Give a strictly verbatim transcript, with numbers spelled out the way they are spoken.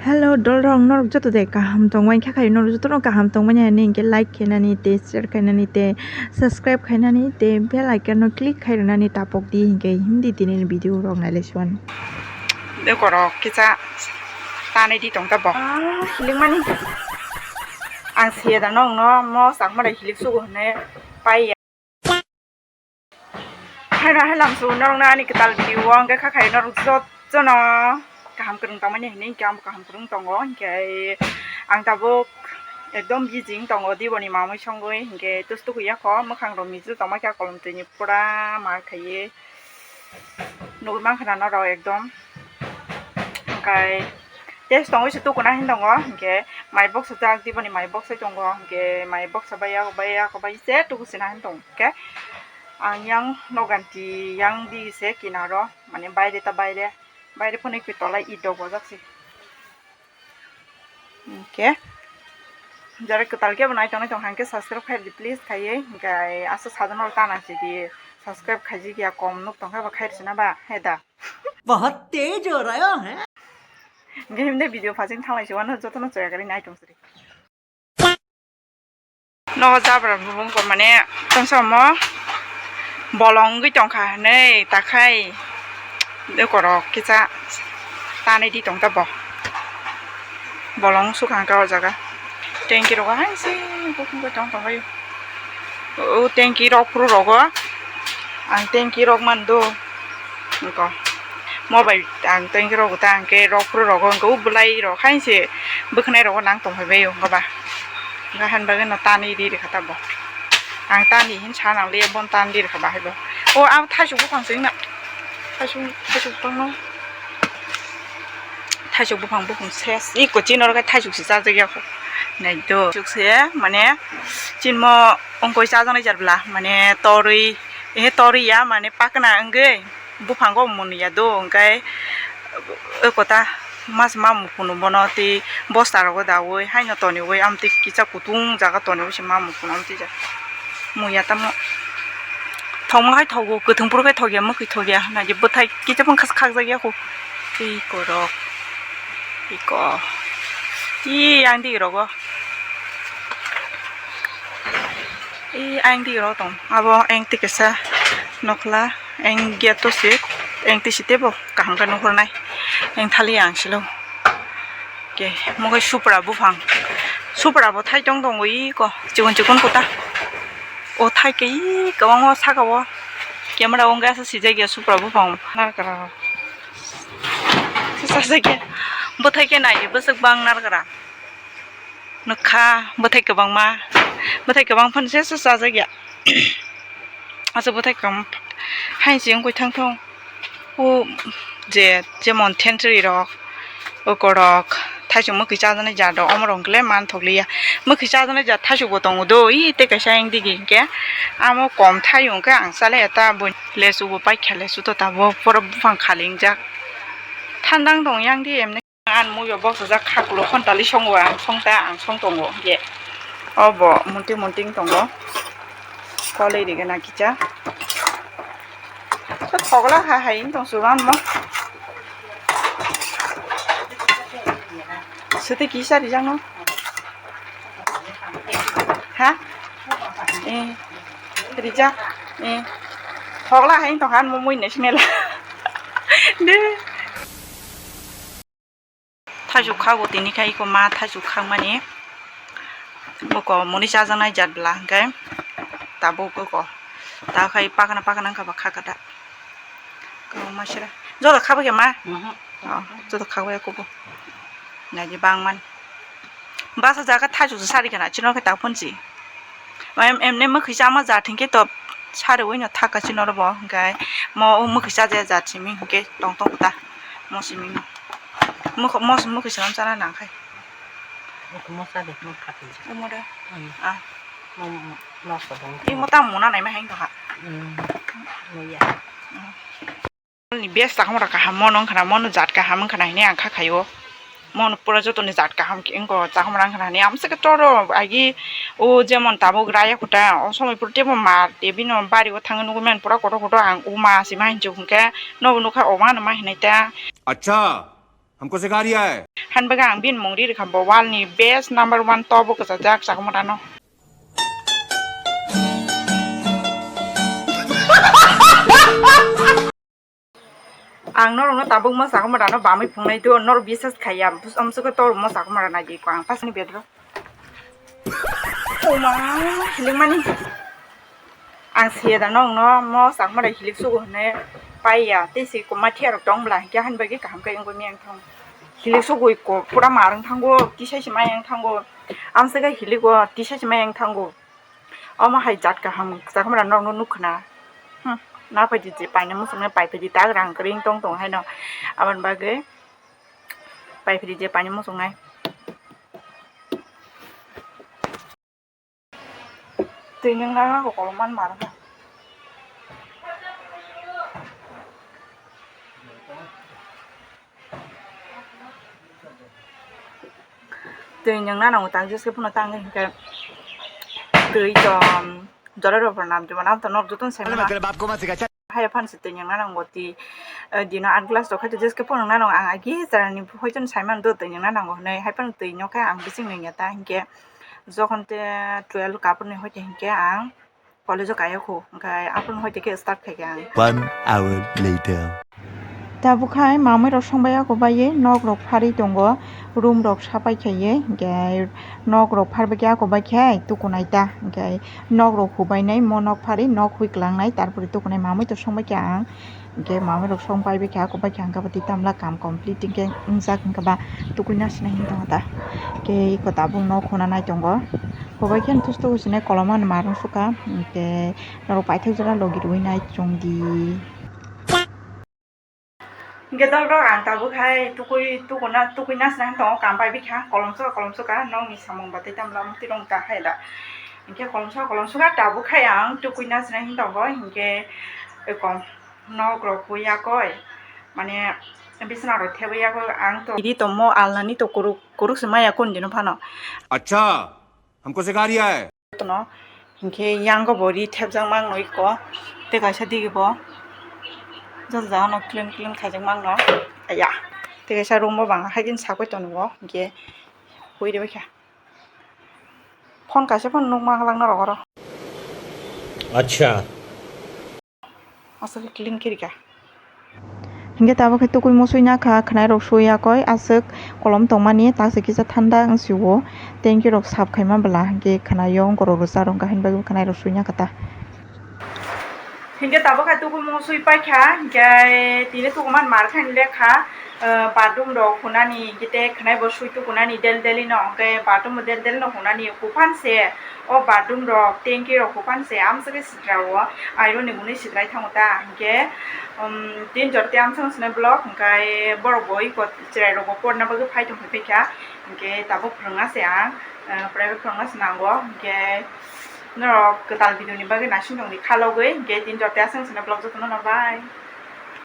Hello, dolrok, norok joto de kaham tongmani kha khai, norok joto no kaham tongmani hani hinkhe like khainani tei share khainani tei subscribe khainani tei bell icon no click khai rwnani tapok di hinkhe himdi tini ni video rok nailai suan. Dekorok kisa tanai di tong tabo. Hilik mani ang siya da nong no mo sakma da hilik sugo hwnwi pai. Haino hai lamsu norokno ani kwtal video o hwnkhe kha khai norok jotono kaham kwrwng tongmani hinwi hwnkhe ang bo kaham kwrwng tongo, hinkhe ang tabuk ekdom busy wng tongo, diboni mamwi songwi hinkhe tus tuku yakho mwkhang rok misu tongma khe kolom twi ni pura mar khaiwi nugwi mankha na norok ekdom. Hwnkhe test tongwi se tukuna hin tongo, hinkhe mai box jak diboni mai box tongo, hinkhe mai box bai yak bai yak bai se tuku sina hin tongo. Hinkhe ang yang noganti yang di se kinaro, mane baire ta baire, baire phone khe tolai idok bojak se. Hinkhe jara kwtal khe bo nai tongnai tong hangkhe subscribe khai di please khaiwi, hinkhe asa sajaknai tana sidi subscribe khaijak ya kom nuk tong khe bo khai rwsina ba he da. बहुत तेज हो रहा है। Game de video phasing thalai se wano jotono choya gari nai tong sri. No jabra bumung ko mane tongsa mo bolong gwi tongkha nei takhai de korok kisa tanai di tong tabo. Bolong sukha ka o jaga. Tanki rogo hai se bukhung tong tong bai. O tanki rok phuru rogo. Ang tanki rok man do. Nokho. Mo bai ang tanki rok ta ang ke rok phuru rogo ang ke o bulai rok hai se bwkhnai rogo nang tong bai bai o ba. Ga han bagwi no tanwi ri rikha tabo. Ang tanwi hin sa nang le bon tanwi rikha bahai bo. O ang thaisu bukhang sing na. Thaisu thaisu bukhang no. Thaisu bukhang bukhang ses. I ko chin oro thaisu si sa jagya ko. Nai do. Suk se mane chin mo ongkoi sa jang jar bla mane torwi. He torwi ya mane pakna wngwi buphango mwnwi ya do, hwnkhe o kota mas ma mukhunu bono tei bosta rogo daui haino toniui amtwi kisa kutung jaga toniui se ma mukhunu amtwi ja muya tamo thokma hai thogo, kwthwng phuru khe thokya, mwkhwi thokya, naidi bwthai kisa bwkha khakjakya kho tei korok iko tei ang di rogo. E, ayang di rok tong. Abo ayang tikisa nokla, ayang giya to se, ayang tisi tebo kaham khe nuhurnai. Ayang thali ang silo. Ke, mo khe supra buphang. Supra bo thai tong tongo iko, chikon chikon kota. O thai ke i kwbangma saka o. Camera o wngkha asa sijak ya supra buphang. Narkara. Sasa ke. Bo thai ke nai, bwswk bang narkara. Nukha bwthai kwbangma, bwthai kwbang phano se se chajakya. Aswk bwthai kwbang hai se wngwi thang thung. O je jemon thentwrwi rok, okorok, thaisuk mwkhwi chajaknai jat rok, omorok hwnkhe le manthokliya. Mwkhwi chajaknai jat thaisuk bo tongo do, i tei kaisa ayang digi hwnkhe amo kom thaio hwnkhe ang chaliya ta bw lesu bo paikha, lesu to tabuk poro buphang khali wngjak. Thandang tong yang di emne. Ang muiyo boksajak kha, ulo phone tali songo, ang song ta, ang song tongo, hinkhe obo munting munting tongo, kolei rigena kicha. Thogla ha hai wng tong chuban mo. Swtwi kisa rijak no. Ha? Eh. Rijak. Eh. Thogla hai wng tong kha, mo mui nai se mela. De. Thaisuk khago tini khai iko ma thaisuk khakmani. Boko muni chajaknai jat bwla hwnkhe tabuk iko ta khai pakna pakna wngkha ba kha kata. Kwbangma sira. Joto khabakhe ma? Mhm. Oh, joto khabakhe kubo. Naidi bangmani. Basa jaga thaisuk se sari khana chino khe ta phunsi. Em, emne mwkhwi chama jat hinkhe to sariui no thaka chini oro bo, hinkhe mo o mwkhwi chajakya jat simi hinkhe tong tong ta mo simi no. Mwkh-, mo simi mwkhwi chama chana nang khai. Omo de. Hmm. Ah. Mo, mo, mo, mo, mo. Imo ta mona nai ma heng to ha. Hmm. Mo ya. Hmm. Ni best chakhwng rok kaham, mono wngkha na, mono jat kaham wngkha na hinwi ang kha khaio. Mono pura jotoni jat kaham wngkha chakhwng rok wngkha na hinwi. Amswk toro agi o jemon tabuk raya khuta o somoi pura tebo mar tei bini bari o thangwi nugwi mani pura kotor kotor ang o ma se ma hinwi hwnkhe nobo nukha o ma no ma hinwi ta. Acha. हमको सिखा रिया है। Hanbaga ang bini mung ri rikha bo wall ni best number one top o kwchajak chakhumra no. Ang norokno tabuk mo chakhumra no bamwi phungnai do, norok bisas khaiya, amswkhe torok mo chakhumra nai di ko ang pasni bedro. Oma, hilikmani. Ang siya da nong no mo sakma da hilik sugu hwnwi paiya, tei si kwma thiya rok tong bla, hinkhe hani bagwi kaham khe wngwi miyang thango. Hilik sugui ko pura marwng thango, tisai se mayang thango. Amswkhe hilik o tisai se mayang thango. Omo hai jat kaham kwchak mara nokno nukha na. Hmm, na phaidi je paina muchungnai, pai phaidi tak rang kwrwi tong tong haino. Aboni bagwi pai phaidi je paina muchungnai. Twi nung nang nango kolom man mar. Twi nung nang nango tang jese phano tang hinkhe twi to jora rok nam juma nam to nok jotun sai. Hai phano se twi nung nang nango ti, eh, dino at glass rok khai to jese phano nang nango ang agi jara ni hoiton sai man do twi nung nang nango hinui hai phano twi nung khe ang bising nung ya ta hinkhe jokhon te twelve kapor ni hoite hinkhe ang college o kaya khu, hwnkhe aphuru hoite khe start khai kha ang. One hour later. Tabuk hai mamui rok songbai ako baiye nok rok pharwi tongo, room rok sapai khaiye, hwnkhe nok rok pharbai khe ako bai khe tukunai ta, hwnkhe nok rok hubainai mo nok pharwi nok hui kwlangnai, tarpore tukunai mamui to songbai kha ang. Hingke mamui rok song pai bai kha, kok bai kha, hingke bo twi tamla kam complete hingke wngjak hingke ba tukui nasina hin tongo ta. Hingke iko tabuk nok hona nai tongo, kok bai khe tus tus sini koloma ni marung suka, hingke norok paithak jora logi rwi nai chong di. Hingke dol rok ang tabuk hai tukui tukuna tukui nasina hin tongo, kam pai bai kha, kolom suka kolom suka nokni samung batwi tamla mukti rong ta hai da. Hingke kolom suka kolom suka tabuk hai ang tukui nasina hin tongo, hingke kom. Nok rok huya koi, mane bisna rok thebwi ya koi, ang to iri tomo alnani to kuruk kuruk se maya kun dino phano. Acha, humko sikha riya hai. Tono, hinkhe yango bo ri thepjak mang no iko, tei kaisa digi bo joto jagano clean clean khaijak mang no, aya, tei kaisa room bo bang haikhe sakoi tongo, hinkhe hui rwbaikha. Phone kaisa phone nukma lang norok oro. Acha. Aswk clean khe rikha. Hinkhe tabuk khe tukui musui nakha, khwnai rok sui yakoi, aswk kolom tongmani, taksa kisa thanda wng sio, tengki rok sap khaima bwla, hinkhe khwnaio, wngkorok rwchar wngkha, hini bagwi khwnai rok sui nakha ta. Hinkhe tabuk khe tukui musui paikha, hinkhe tini tukuman mar khe lekha. Ah, bathroom rok hunani, gite khwnai bo sui tukunani del del no, hwnkhe bathroom bo del del no hunani, huphan se o bathroom rok, tanki rok huphan se amswkhe sitra o iron ni hwnwi sitrai thango ta, hwnkhe, um, tin jor te amswk swnai block, hwnkhe borok bo iko chwrai rok bo porna bagwi phai tong phai kha, hwnkhe tabuk phwrwngna se ang, ah, private phwrwngna se nango, hwnkhe norok kwtal video ni bagwi naising tong di khalogwi, hwnkhe tin jor te aswk swnai block jotono no bye.